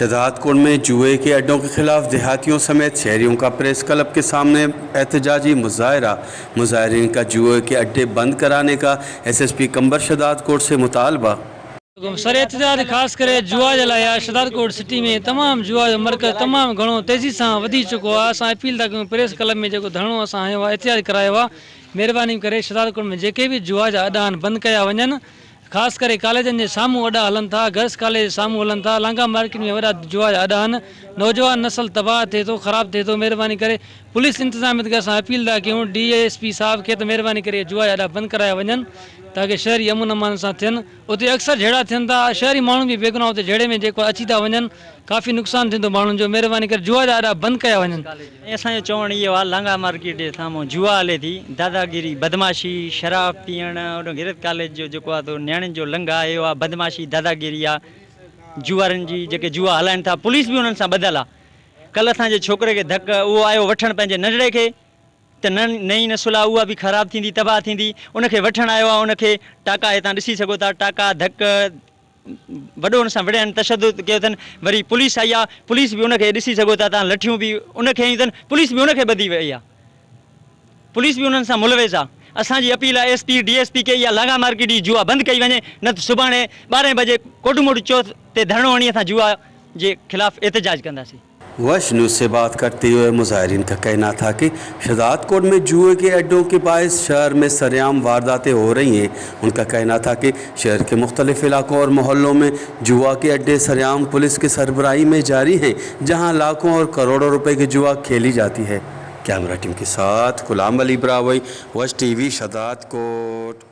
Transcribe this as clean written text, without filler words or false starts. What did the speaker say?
शहजादकोट में जुए के अड्डों के खिलाफ देहातियों समेत शहरियों का प्रेस क्लब के सामने एहतजाजी मुजाहरा। मुजाहरीन का जुए के अड्डे बंद कराने का एसएसपी कंबर शहजादकोट से मुतालबा। सर एहतजाज ख़ासि करे जुआ जे लाइ आहे। शहजादकोट सिटी में तमामु जुआ जो मर्कज़ तमामु घणो तेज़ी सां वधी चुको आहे। असां अपील था कयूं, प्रेस क्लब में जेको धरणो असां हणियो आहे, एहतजाज करायो आहे, महिरबानी करे शहजादकोट में जेके बि जुआ जा अॾा आहिनि बंदि कया वञनि। ख़ासि करे कॉलेजनि जे साम्हूं अॾा हलनि था, गर्ल्स कॉलेज जे साम्हूं हलनि था, लांगा मार्केट में वॾा जुआ जा अॾा आहिनि। नौजवान नस्ल तबाह थिए थो, ख़राबु थिए थो। महिरबानी करे पुलिस इंतिज़ामियत खे असां अपील था कयूं, डी एस पी साहब खे, त महिरबानी करे जुआ जा अॾा बंदि कराया वञनि ताकी शहरी अमन अमान सां थियनि। उते अक्सर झेड़ा थियनि था, शहरी माण्हू बि बेगुनाह उते झेड़े में जेको अची था वञनि, काफ़ी नुक़सानु थींदो माण्हुनि जो। महिरबानी करे जुआ जा अॾा बंदि कया वञनि। ऐं असांजो चवणु इहो आहे, लांगा मार्केट जे साम्हूं जुआ हले थी, दादागिरी, बदमाशी, शराब पीअण, होॾो गिरत कॉलेज जो जेको आहे नियाणियुनि जो लंघ आहे, इहो आहे बदमाशी, दादागिरी आहे जुआरनि जी, जेके जुआ हलाइनि था, पुलिस बि उन्हनि सां ॿधल आहे। कल्ह असांजे छोकिरे खे धक, उहो आयो वठणु पंहिंजे नंढड़े खे, त न नई नस्ल आहे उहा बि ख़राबु थींदी, तबाह थींदी। उनखे वठणु आयो आहे, उनखे टाका, हितां ॾिसी सघो था, टाका धक वॾो हुन सां विढ़िया आहिनि, तशदुद कयो अथनि। वरी पुलिस आई आहे, पुलिस बि उनखे ॾिसी सघो था तव्हां, लठियूं बि उनखे आयूं अथनि, पुलिस बि उनखे ॿधी वई आहे, पुलिस बि उन्हनि सां मुलविस आहे। असांजी अपील आहे S P D S P खे, इहा लांगा मार्केट जी जुआ बंदि कई वञे, न त सुभाणे 12 बजे कोडूमोड़ चौक ते धरणो हणी असां जुआ जे ख़िलाफ़ एहतजाज कंदासीं। वश न्यूज़ से बात करते हुए मुजाहरीन का कहना था कि शहजादकोट में जुए के अड्डों के बायस शहर में सरेआम वारदातें हो रही हैं। उनका कहना था कि शहर के मुख्तलिफ इलाकों और मोहल्लों में जुआ के अड्डे सरेआम पुलिस के सरबराही में जारी हैं, जहां लाखों और करोड़ों रुपए की जुआ खेली जाती है। कैमरा टीम के साथ गुलाम अली ब्रावई, वश टीवी, शहजादकोट।